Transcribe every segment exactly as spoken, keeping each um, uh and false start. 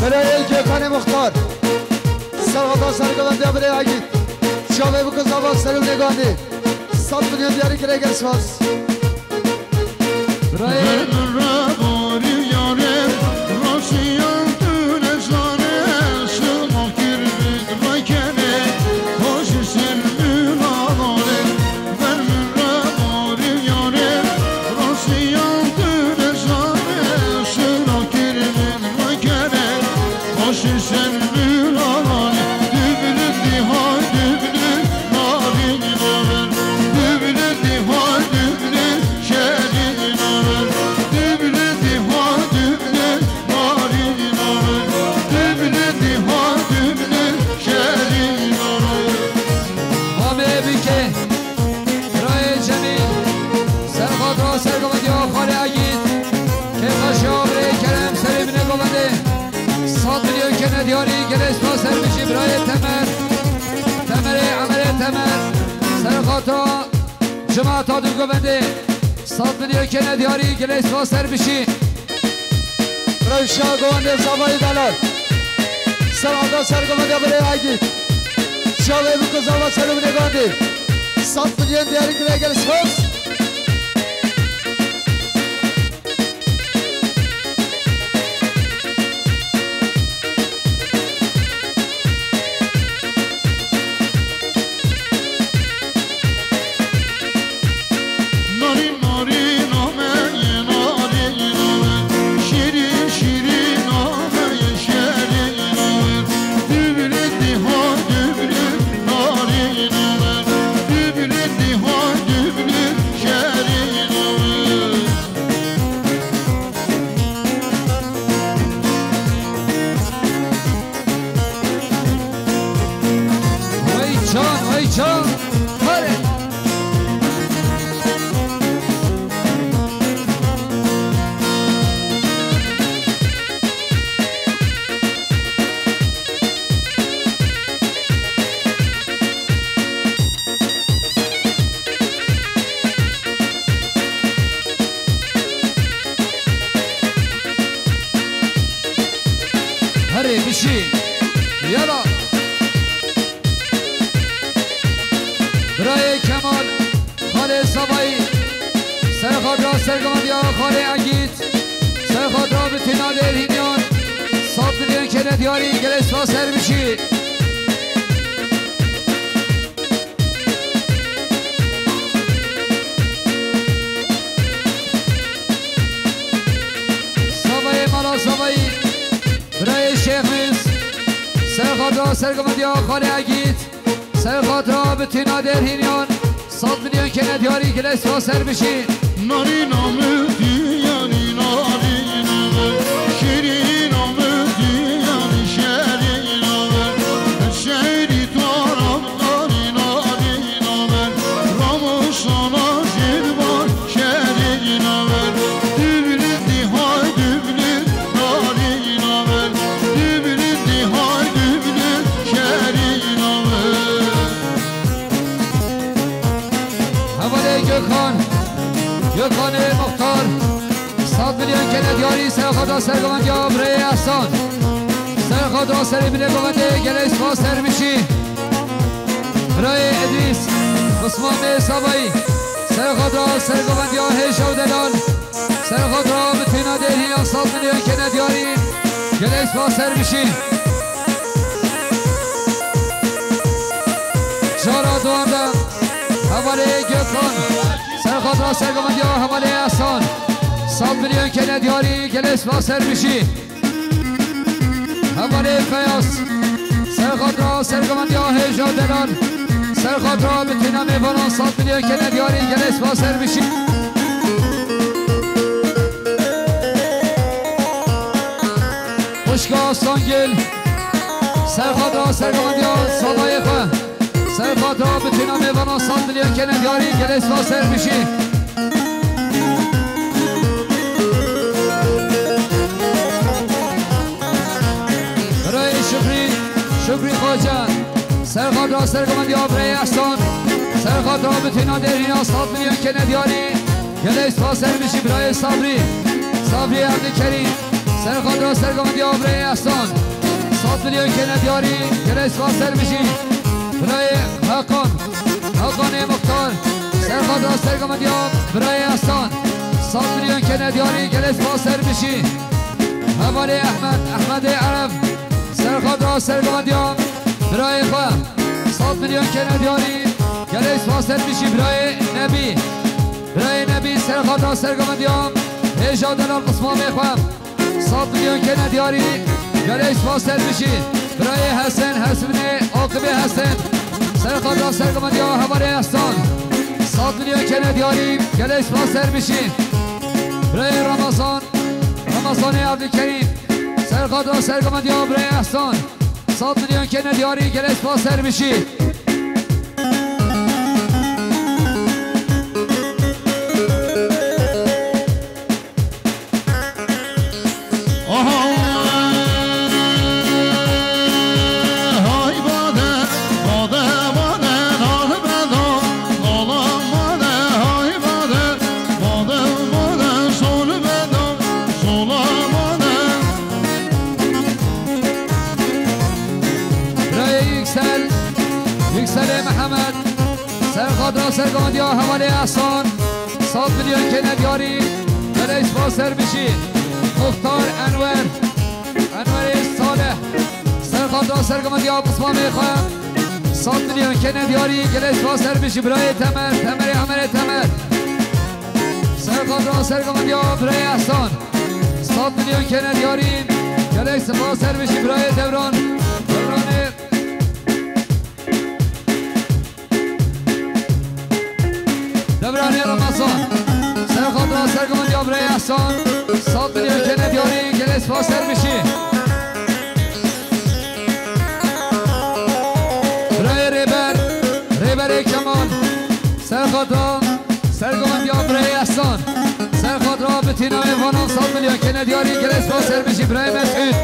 Birayê Gökhanê Muxtar. Serhata sergovendiya birê Egîd. Çavê biko zava serûnê gandî. Sed milyon diyarî kire, gelek spas. Birayê. Mamê Bîkê, birayê Cemîl, serxatira sergovendiya xalê Egîd, kêfa şavrê Kerem serê binê govendê, sed milyon kene diyarî, gelek spas, ser bijî birayê Temer, Temerê, Emerê Temer, serxatira cemaeta dû govendê, sed milyon kene diyarî, gelek spas, ser bijî. Rewşa govendê zavayî delal. Serhata sergovendiya birê Egîd. Çavê biko zava serûnê gandî. Sed milyon diyarî kire, gelek spas. Wey can, wey can. Hadi. Herê bişî. Yala. Birayê Kemal, xalê Zavayî, serxatira sergovendiya xalê Egîd, serxatira bitîna dêrhîniyan, sed milyon kene diyarî, gelek spas, ser bijî. Zavayê mala Zavayî, birayê Şêxmîz, serxatira sergovendiya xalê Egîd, serxatira bitîna dêrhîniyan, sed milyon kene diyarî, gelek spas, ser bijî. Hevalê Gökhan, Gökhanê Muxtar, sed milyon kene diyarî, serxatira sergovendiya birayê Ehsan. Serxatira serê binê govendê, gelek spas, ser bijî. Birayê Edrîs, Osmanê Zavayî, serxatira sergovendiya hêja û delal, serxatira bitîna dêrhîniyan, sed milyon kene diyarî, gelek spas, ser bijî. Cara duan de hevalê Gökhan, serxatira sergovendiya hevalê Ehsan, sed milyon kene diyarî, gelek spas, ser bijî. Hevalê Feyaz, serxatira sergovendiya hêja delal, serxatira bitîna mêvanan, sed milyon kene diyarî, gelek spas, ser bijî. Xwişka Sangil, serxatira sergovendiya Zavayê xwe, serxatira bitîna mêvanan, sed milyon kene diyarî, gelek spas, ser bijî. Birayê Şukrî, Şukrî Xoca, serxatira sergovendiya birayê Ehsan, serxatira bitîna dêrhîniyan, sed milyon kene diyarî, gelek spas, ser bijî. Birayê Sabrî, Sabrî Evdikerî, Serxadra sergovendiya birayê Ehsan. Sed milyon kene diyarî, gelek spas ser bijî. Birayê Hakan. Hakanê Muxtar. Serxadra sergovendiya birayê Ehsan. Sed milyon kene diyarî, gelek spas ser bijî. Hevalê Ehmed, Ehmedê Ereb. Serxadra sergovendiya birayê xwe. Sed milyon kene diyarî, gelek spas ser bijî. Birayê Nebî. Birayê Nebî, serxadra sergovendiya hêja delal qismamê xwe. Sed milyon kene diyarî, gelek spas ser bijî. Birayê Hesen, Hesminê, Akibê Hesen. Serxadra sergovendiya hevalê Ehsan. Sed milyon kene diyarî, gelek spas ser bijî. Birayê Ramazan, Ramazanê Abdülkerim. Serxadra sergovendiya birayê Ehsan. Sed milyon kene diyarî, gelek spas ser bijî. Aha! Hay bade, bade, bade, nar beda, nala made, hay bade, bade, bade, sol beda, sola made. Birayê Yüksel, Yükselê Mihemed, serxadra sergovendiya hevalê Ehsan. Sed milyon kene diyarî, gelek spas ser bijî. Muxtar Enwer, Enwerê Salih. Serxadra sergovendiya pismamê xwe. Sed milyon kene diyarî, gelek spas ser bijî. Birayê Temer, Temerê Emerê Temer. Serxadra sergovendiya birayê Ehsan. Sed milyon kene diyarî, gelek spas ser bijî. Birayê Devran, Devranê Devranê Ramazan. Serxadra sergovendiya birayê Ehsan. Sed milyon kene diyarî, gelek spas ser bijî. Birayê Rêber, Rêberê Kemal. Serxadra sergovendiya birayê Ehsan. Serxadra bitîna mêvanan sed milyon kene diyarî, gelek spas ser bijî. Birayê Mesûd,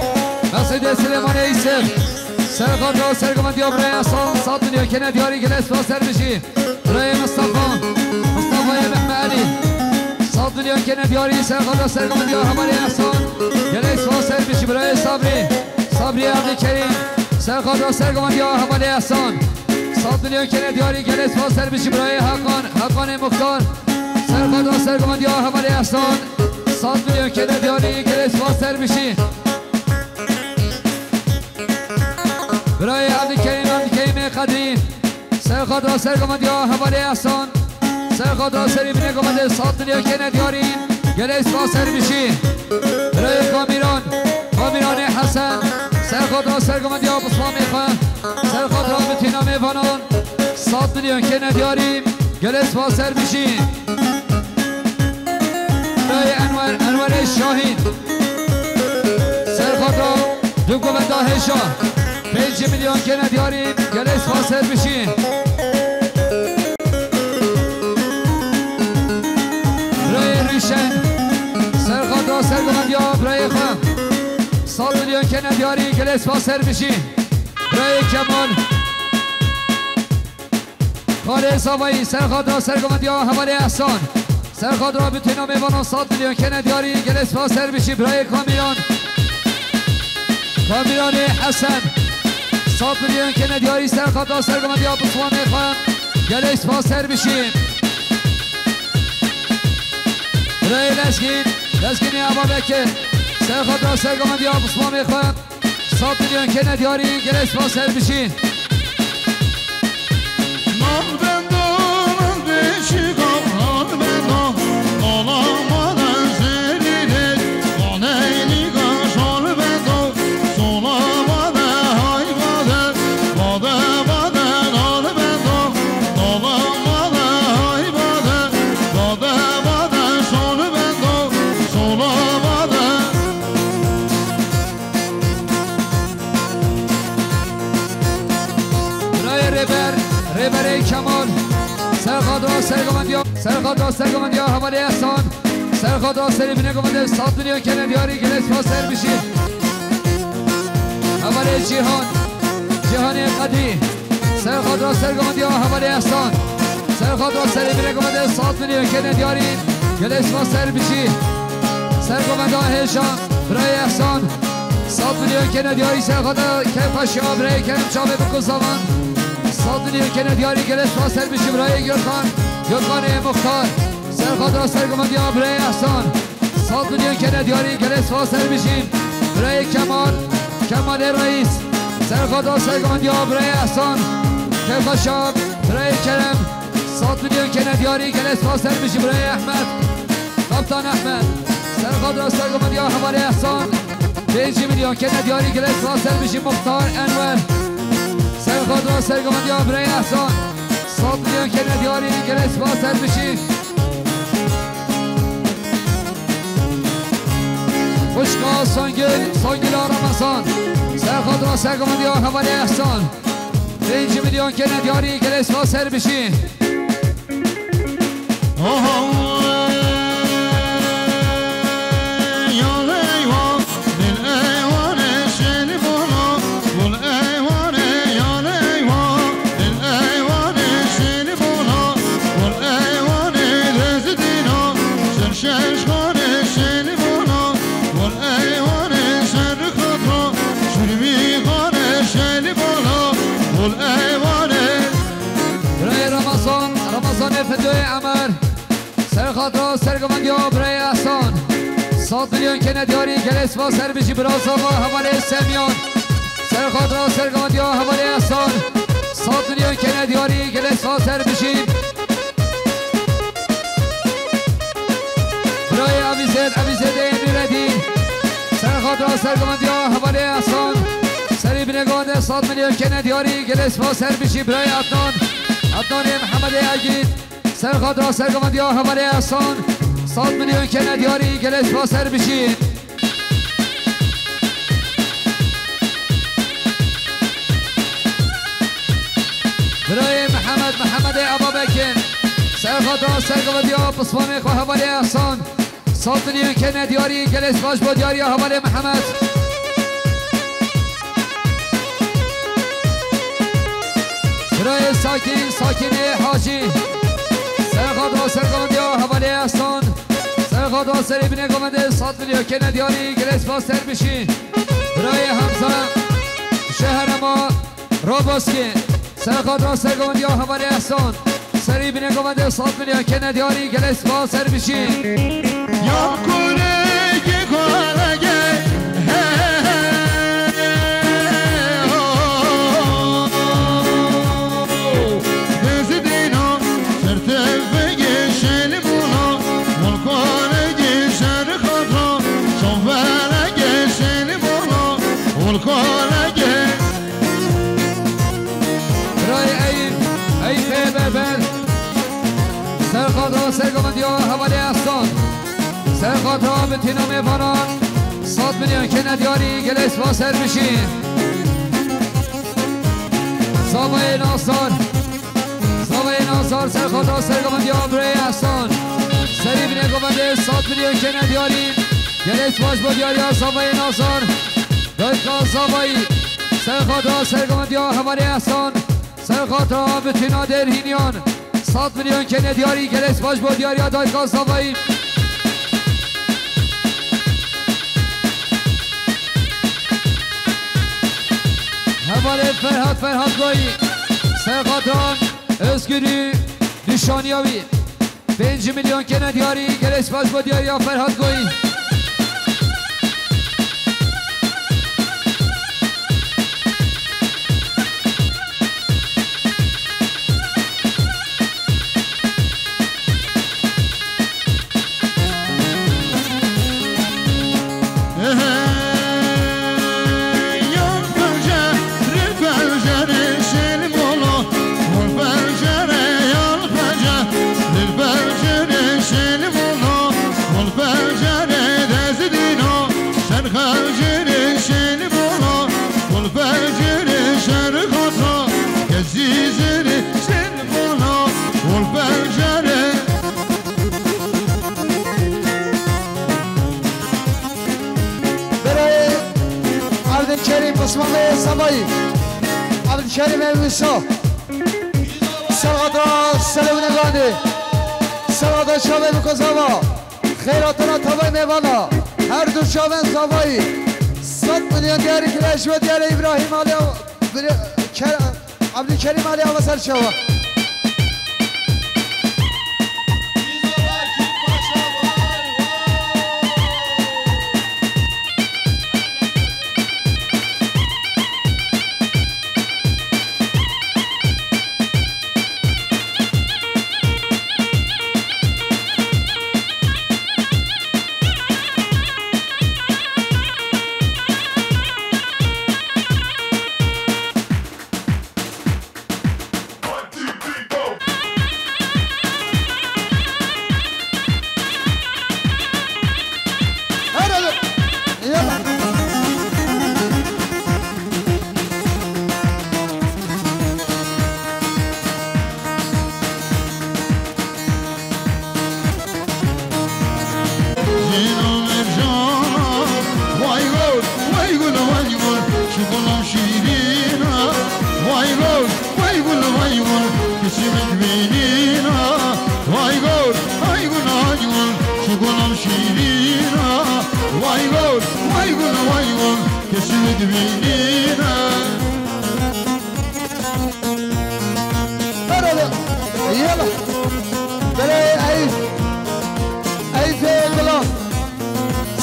Mesûdê Silêmanê Îsif. Serxadra sergovendiya birayê Ehsan, sed milyon kene diyarî, gelek spas ser bijî. Birayê Mistefa, Mistefayê Mehme Elî. Sed milyon kene diyarî, serxadra sergovendiya hevalê Ehsan. Gelek spas ser bijî. Birayê Sabrî, Sabrî Abdülkerim. Serxadra sergovendiya hevalê Ehsan. Sed milyon kene diyarî, gelek spas ser bijî. Birayê Hakan, Hakanê Muxtar. Serxadra sergovendiya hevalê Ehsan. Sed milyon kene diyarî, gelek spas ser bijî. Birayê Abdülkerim, Abdülkerimê Qedrî. Serxadra sergovendiya hevalê Ehsan. Serxadra serî binê govendê sed milyon kene diyarî. Gelek spas ser bijî. Birayê Kamîran, Kamîranê Hesen. Serxadra sergovendiya pismamê xwe. Serxadra bitîna mêvanan. Sed milyon kene diyarî. Gelek spas ser bijî. Birayê Enwer, Enwerê Şahîn. Serxadra du govenda hêja. Pêncî milyon kene diyarî, gelek spas ser bijî. Birayê Rîşen. Serxadra sergovendiya birayê xwe. Sed milyon kene diyarî, gelek spas ser bijî. Birayê Kemal. Xalê Zavayî, serxadra sergovendiya hevalê Ehsan. Serxadra bitîna mêvanan sed milyon kene diyarî, gelek spas ser bijî. Birayê Kamîran. Kamîranê Hesen. Sed milyon kene diyarî, serxadra sergovendiya pismamê xwe. Gelek spas ser bijî. Birayê Lezgîn, Lezgînê Ava Bekir. Serxadra sergovendiya pismamê xwe. Sed milyon kene diyarî, gelek spas ser bijî. Nalbenda, nalbeşîka, nalbenda, nala mane zerîrê, nane nîga şalbenda, sola mane hay bade, bade bade nalbenda, nala mane hay bade, bade bade şalbenda, sola mane. Birayê Rêber, Rêberê Kemal. Serxadra sergovendiya, serxadra sergovendiya hevalê Ehsan. Serxadra serî binê govendê sed milyon kene diyarî, gelek spas ser bijî. Hevalê Cîhan, Cîhanê Qedî. Serxadra sergovendiya hevalê Ehsan. Serxadra serî binê govendê sed milyon kene diyarî, gelek spas ser bijî. Sergovenda hêja. Birayê Ehsan, sed milyon kene diyarî ser xwe de keyfa şiya birayê Kerim çavê biko zaman. Sed milyon kene diyarî gelê spas ser bijî birayê Gökhan, Gökhanê Muxtar. Ser xwe de ser gumandiya birayê Ehsan. Sed milyon kene diyarî gelê spas ser bijî birayê Kemal, Kemalê Reis. Ser xwe de ser gumandiya birayê Ehsan. Keyfa şiya birayê Kerem. Sed milyon kene diyarî gelê spas ser bijî birayê Ehmed. Kaptan Ehmed. Ser xwe de ser gumandiya hevalê Ehsan. Pêncî milyon kene diyarî gelê spas ser bijî Muxtar Enwer. Ser xwe de ser gumandiya birayê Ehsan. Sed milyon kene diyarî gelê spas ser bijî. Xwişka Songül, Songüla Ramazan. Ser xwe de ser gumandiya hevalê Ehsan. Pêncî milyon kene diyarî gelê spas ser bijî. Birayê Ramazan, Ramazanê Fendoyê Emer. Ser xatra sergovendiya birayê Ehsan. Sed milyon kene diyarî gelê spas ser bijî bira zava hevalê Semyan. Ser xatra sergovendiya hevalê Ehsan. Sed milyon kene diyarî gelê spas ser bijî. Birayê Evîzet, Evîzetê Nûredîn. Ser xatra sergovendiya hevalê Ehsan. Serî binê govendê sed milyon kene diyarî gelê spas ser bijî birayê Adnan. Adnanê Mihemedê Egîd. Ser xatra sergovendiya hevalê Ehsan. Sed milyon kene diyarî gelê spas ser bijî. Birayê Mihemed, Mihemedê Ababekin. Ser xatra sergovendiya pisvanê xwe hevalê Ehsan. Sed milyon kene diyarî gelê spas bo diyariya hevalê Mihemed. Birayê Sakîn, Sakînê Hacî. Ser xatra sergovendiya hevalê Ehsan. Ser xatra serê binê govendê sed milyon kene diyarî gelê spas ser bijî. Birayê Hamza. Şehrema Roboskî. Ser xatra sergovendiya hevalê Ehsan. Serî binê govendê sed milyon kene diyarî gelê spas ser bijî. Yan kurê ki kurege, he, he, he, oh. Dizidino, sertevege şelibula, mulkore ge şerxatra, şovere ge şelibula, mulkore ge. Birayê Eyîp, Eyîpê Berber. Ser xatra sergovendiya hevalê Ehsan. Ser xatra bitîna mêvanan. Sed milyon kene diyarî gelê spas ser bijî. Zavayê Nasar. Zavayê Nasar ser xatra sergovendiya birayê Ehsan. Serî binê govendê sed milyon kene diyarî. Gelê spas bo diyariya Zavayê Nasar. Dayka Zavayî. Ser xatra sergovendiya hevalê Ehsan. Ser xatra bitîna Dêrhîniyan. Sed milyon kene diyarî gelê spas bo diyariya dayka Zavayî. Hevalê Ferhat, Ferhat Goyî. Ser xatra Özgür'ü nişaniya wî. Pênc milyon kene diyarî, gelê spas bo diyariya Ferhat Goyî. Berayê Evdin Kerîm Osmanlıyê Savayî. Evdin Kerîm Elwisa. Sergada Selewine Gandhi. Sergada Çavê Lukozava. Xeyratana tavay mêvana. Her du çavên zavayî sed milyon diyarî kire ji bo diyarê Îbrahîm Alî Ew-, Bile-, Ke-, Ebdulkerîm Alî Ewa ser çawa. Jîna mercana, vay gul, vay gul, vay gul, şu gulam şîrîna. Vay gul, vay gul, vay gul, kisimik bînîna. Vay gul, vay gul, vay gul, şu gulam şîrîna. Vay gul, vay gul, vay gul, kisimik bînîna. Merhaba. Yala. Belê Eyüp. Eyüp Gulam.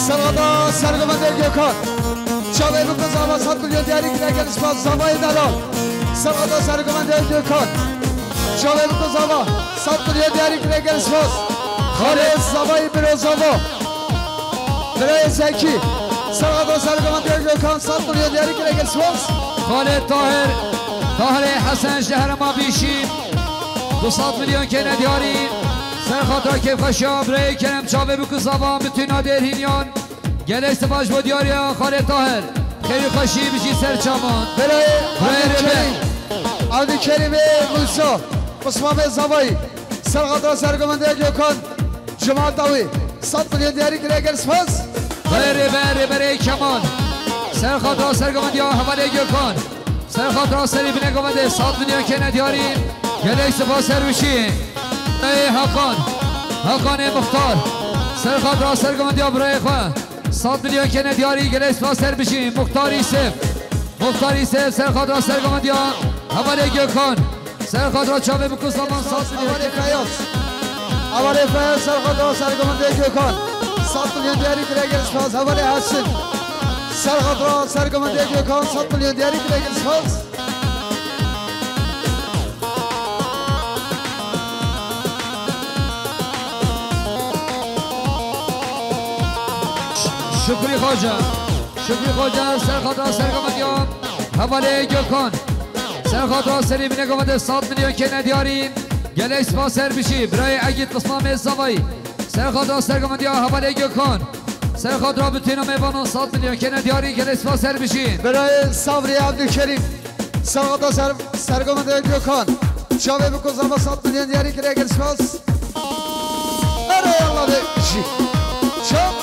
Serhada sergomendê Gökhan. Çavê biku zava sed milyon diyarî kire gel spas zavayê delal. Serhada sergomendê Gökhan. Çavê biku zava sed milyon diyarî kire gel spas. Xalê zavayê biro zava. Birayê Zekî. Serhada sergomendê Gökhan sed milyon diyarî kire gel spas. Xalê Tahir. Tahirê Hesen ji herema bîşî. Du sed milyon kene diyarî. Ser xatra kêfxweşiya birayê Kerem çavê biku zava mitîna dêrhîniyan. Gelek spas bo diyariya Xalê Tahir. Xêr û xweşî bijî ser çavan. Birayê Birayê Abdülkerim. Abdülkerimê Musa. Qismamê zavayî. Ser xatra sergomendê Gökhan. Cemaat dawî. Sed milyon diyarî kire gel spas. Berê, berê, berê Kemal. Ser xatra sergomendiya hevalê Gökhan. Ser xatra serî binê govendê sed milyon kene diyarî. Gelek spas ser wişî. Ey Hakan. Hakanê Muxtar. Ser xatra sergomendiya birayê xwe. Sed milyon kene diyarî. Gelek spas ser bijî. Muxtar Îsef. Muxtar Îsef ser xatra sergomendiya hevalê Gökhan. Ser xatra çavê biku zaman sed milyon. Hevalê Feyyaz. Hevalê Feyyaz ser xatra sergomendê Gökhan. Sed milyon diyarî kire gel spas. Hevalê Hesin. Ser xatra sergomendê Gökhan sed milyon diyarî kire gel spas. Şükrî Xoca. Şükrî Xoca ser xatra sergomendiya hevalê Gökhan. Ser xatra serî binê govendê sed milyon kene diyarî. Gelek spas ser bijî. Birayê Egîd Qismamê Zavayî. Ser xatra sergomendiya hevalê Gökhan. Ser xatra bitîna mêvanan sed milyon kene diyarî. Gelek spas ser bijî. Birayê Sabrî Abdülkerim. Ser xatra ser, sergomendiya Gökhan. Çavê biku zava sed milyon diyarî kire gel spas. Erê Allah be jî. Çap.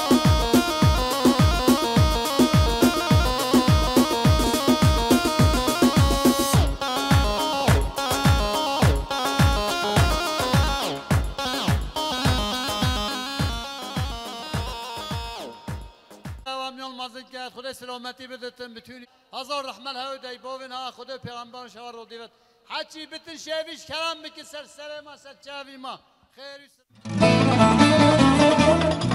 Devam yolmazlık gel. Xwedê selametî biditin bütün. Hazar rehmel hew dey bovin ha. Xwedê peygamber şewa rodîvet. Heçî bitin şevîş kerem bikin ser serê ma, ser çavî ma. Xêr û